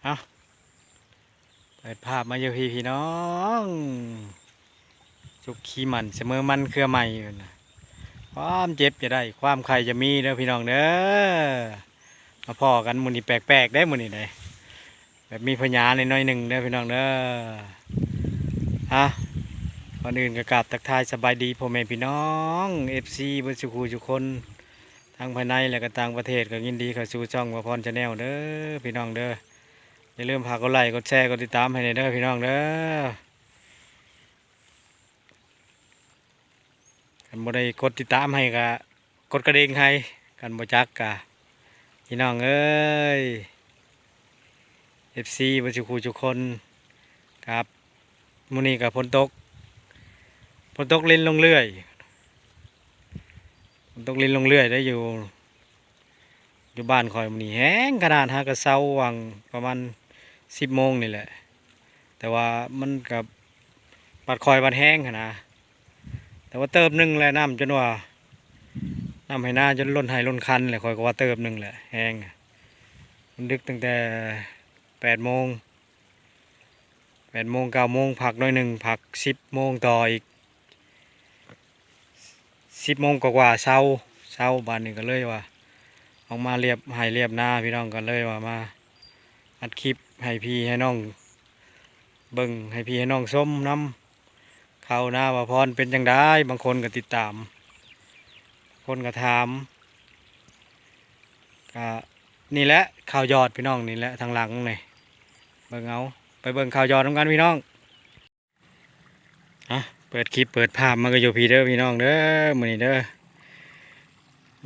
ເອົາ ເປີດພາບມາຢູ່ພີ້ພີ່ນ້ອງ ສຸກຂີ້ໝັ້ນສະເໝີມັນເຄືອໃໝ່ ຄວາມເຈັບຈະໄດ້ ຄວາມໄຂ້ຈະມີເດີພີ່ນ້ອງເດີ. ມາພໍ້ກັນມື້ນີ້ແປກໆເດ້ ມື້ນີ້ເດ້ ແບບມີພະຍາໜ້ອຍໆໜຶ່ງເດີພີ່ນ້ອງເດີ. ອາ ກ່ອນອື່ນກໍກາບທັກທາຍສະບາຍດີພໍ່ແມ່ພີ່ນ້ອງ ເອັຟຊີ ເບິດສູ່ຄູ່ສູ່ຄົນ ທັງພາຍໃນ ແລະ ກໍຕ່າງປະເທດ ກໍຍິນດີເຂົ້າສູ່ຊ່ອງບ່າວພອນ Channel ເດີພີ່ນ້ອງເດີ. ຢ່າລືມຝາກກົດໄລ້ ກົດແຊ ກົດຕິດຕາມໃຫ້ແດ່ເດີພີ່ນ້ອງເດີ. ຄັນບໍ່ໄດ້ກົດຕິດຕາມໃຫ້ກໍກົດກະດິ່ງໃຫ້ ຄັນບໍ່ຈັກກະ ພີ່ນ້ອງເອີຍ ເອັຟຊີ ເບິດສູ່ຄູ່ສູ່ຄົນ. ຄັບ ມື້ນີ້ກໍຝົນຕົກ ຝົນຕົກລິນລົງເລື້ອຍ ຝົນຕົກລິນລົງເລື້ອຍໄດ້ຢູ່ ຢູ່ບ້ານຂ້ອຍມື້ນີ້ແຮງຂະໜາດ ຫາກະເຊົາຫວ່າງປະມານສິບໂມງນີ້ແຫຼະ ແຕ່ວ່າມັນກະບາດຄ່ອຍບາດແຮງຫັ້ນນະ. ແຕ່ວ່າເຕີບໜຶ່ງແຫຼະ ນ້ຳຈົນວ່າ ນ້ຳໄຮ່ນາຈົນລົ້ນໄຮ່ລົ້ນຄັນແຫຼະ ຂ້ອຍກໍວ່າເຕີບໜຶ່ງແຫຼະ ແຮງ. ມັນດຶກຕັ້ງແຕ່ແປດໂມງ ແປດໂມງ ເກົ້າໂມງ ພັກໜ້ອຍໜຶ່ງ ພັກສິບໂມງຕໍ່ອີກ ສິບໂມງກວ່າໆ ເຊົາ ເຊົາ. ບາດນີ້ກໍເລີຍວ່າອອກມາລຽບໄຮ່ລຽບນາ ພີ່ນ້ອງ ກໍເລີຍວ່າມາອັດຄລິບໃຫ້ພີ່ໃຫ້ນ້ອງເບິ່ງ ໃຫ້ພີ່ໃຫ້ນ້ອງຊົມນຳ. ເຂົ້ານາບ່າວພອນເປັນຈັ່ງໃດ ບາງຄົນກໍຕິດຕາມ ຄົນກໍຖາມ ກະນີ້ແຫຼະ ເຂົ້າຍອດພີ່ນ້ອງ ນີ້ແຫຼະທາງຫຼັງນີ້ ເບິ່ງເອົາ ໄປເບິ່ງເຂົ້າຍອດນຳກັນພີ່ນ້ອງ. ອະ ເປີດຄລິບເປີດພາບມາກໍຢູ່ພີ້ເດີພີ່ນ້ອງເດີ ມື້ນີ້ເດີ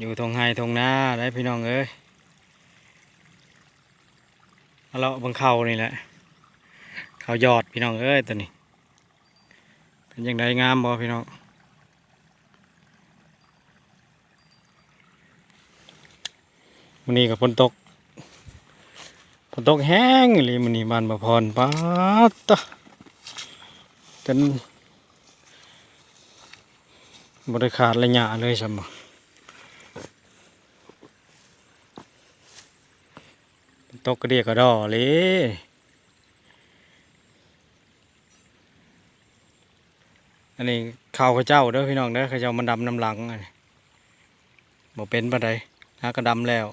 ຢູ່ທົ່ງໄຮ່ທົ່ງນາໄດ໋ພີ່ນ້ອງເອີຍ. ມາເລາະເບິ່ງເຂົ້ານີ້ແຫຼະ ເຂົ້າຍອດພີ່ນ້ອງເອີຍ ຕອນນີ້ ເປັນຈັ່ງໃດ ງາມບໍ່ພີ່ນ້ອງ? ມື້ນີ້ກໍຝົນຕົກ ຝົນຕົກແຮງອີ່ຫຼີມື້ນີ້ ບ້ານບ່າວພອນ ປາດຕະ ຈົນບໍ່ໄດ້ຂາດໄລຍະເລີຍຊ້ຳ ຝົນຕົກກະເດຍກະດໍເລີຍ. ອັນນີ້ເຂົ້າເຂົາເຈົ້າເດີພີ່ນ້ອງເດີ ເຂົາເຈົ້າມາດຳນຳຫຼັງ ອັນນີ້ບໍ່ເປັນປານໃດ ຫາກະດຳແລ້ວ.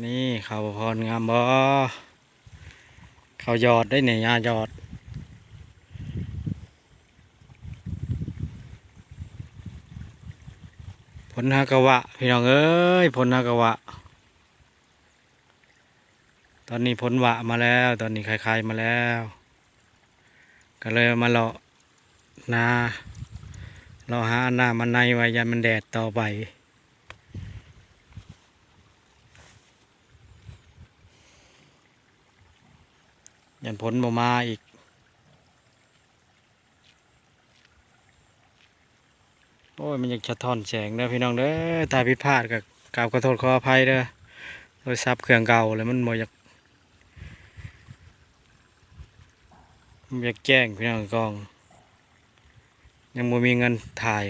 ນີ້ເຂົ້າບ່າວພອນງາມບໍ່? ເຂົ້າຍອດໄດ໋ນີ້ ຍາຍອດ. ຜົນຮາກະວະ ພີ່ນ້ອງເອີຍ ຜົນຮາກະວະ. ຕອນນີ້ຜົນວະມາແລ້ວ ຕອນນີ້ໄຄໆມາແລ້ວ ກໍເລີຍມາເລາະນາ ເລາະຫາອັນນ້ຳອັນໃນໄວ້ ຢ້ານມັນແດດຕໍ່ໄປ ຢ້ານຝົນບໍ່ມາອີກ. ໂອ້ຍ ມັນຢາກສະທ້ອນແສງເດີພີ່ນ້ອງເດີ ຖ້າຜິດພາດກໍກາບຂໍໂທດຂໍອະໄພເດີ ໂທລະສັບເຄື່ອງເກົ່າແລ້ວ ມັນບໍ່ຢາກ ມັນບໍ່ຢາກແຈ້ງພີ່ນ້ອງ ກ້ອງຍັງບໍ່ມີເງິນຖ່າຍ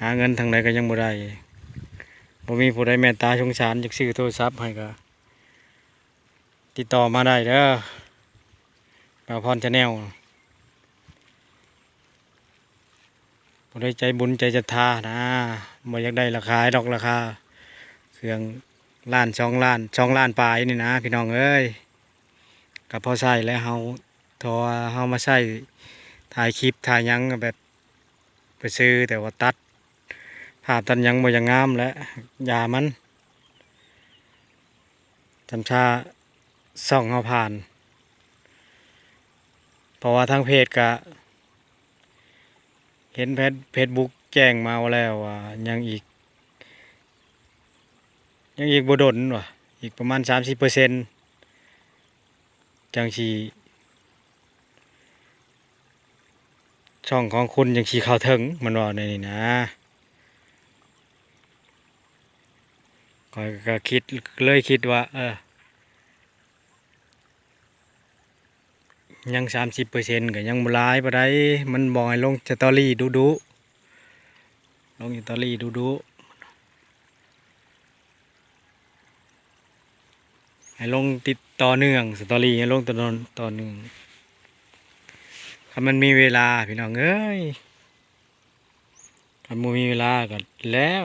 ຫາເງິນທາງໃດກໍຍັງບໍ່ໄດ້ ບໍ່ມີຜູ້ໃດເມດຕາສົງສານຢາກຊື້ໂທລະສັບໃຫ້ ກໍຕິດຕໍ່ມາໄດ້ເດີ ບ່າວພອນ Channel. ຜູ້ໃດໃຈບຸນໃຈສັດທານະ ບໍ່ຢາກໄດ້ລາຄາດອກ ລາຄາເຄື່ອງລ້ານສອງລ້ານ ສອງລ້ານປາຍນີ້ນະ ພີ່ນ້ອງເອີຍ ກໍພໍໃຊ້ແລ້ວເຮົາ ເພາະວ່າເຮົາມາໃຊ້ຖ່າຍຄລິບຖ່າຍຫຍັງແບບ ໄປຊື້ ແຕ່ວ່າຕັດພາບຕັດຫຍັງບໍ່ຢາກງາມແຫຼະ ຢ່າມັນ ຈຳຊາຊ່ອງເຮົາຜ່ານ ເພາະວ່າທາງເພຈກະເຫັນເຟດ ເຟດບຸກແຈ້ງມາແລ້ວວ່າຍັງອີກ ຍັງອີກບໍ່ດົນວ່າ ອີກປະມານສາມສິບເປີເຊັນ ຈັ່ງຊິ ຊ່ອງຂອງຄຸນຈັ່ງຊິເຂົ້າເຖິງ ມັນເວົ້າແນວນີ້ນະ ຂ້ອຍກໍຄິດ ເລີຍຄິດວ່າ ເອີ ຍັງສາມສິບເປີເຊັນກໍຍັງບໍ່ຫຼາຍປານໃດ ມັນບໍ່ໃຫ້ລົງສະຕໍຣີດຸໆ. ລົງສະຕໍຣີດຸໆ ໃຫ້ລົງຕິດຕໍ່ເນື່ອງ ສະຕໍຣີໃຫ້ລົງຕໍ່ເນື່ອງ ຄັນມັນມີເວລາ ພີ່ນ້ອງເອີຍ. ຄັນບໍ່ມີເວລາກໍແລ້ວ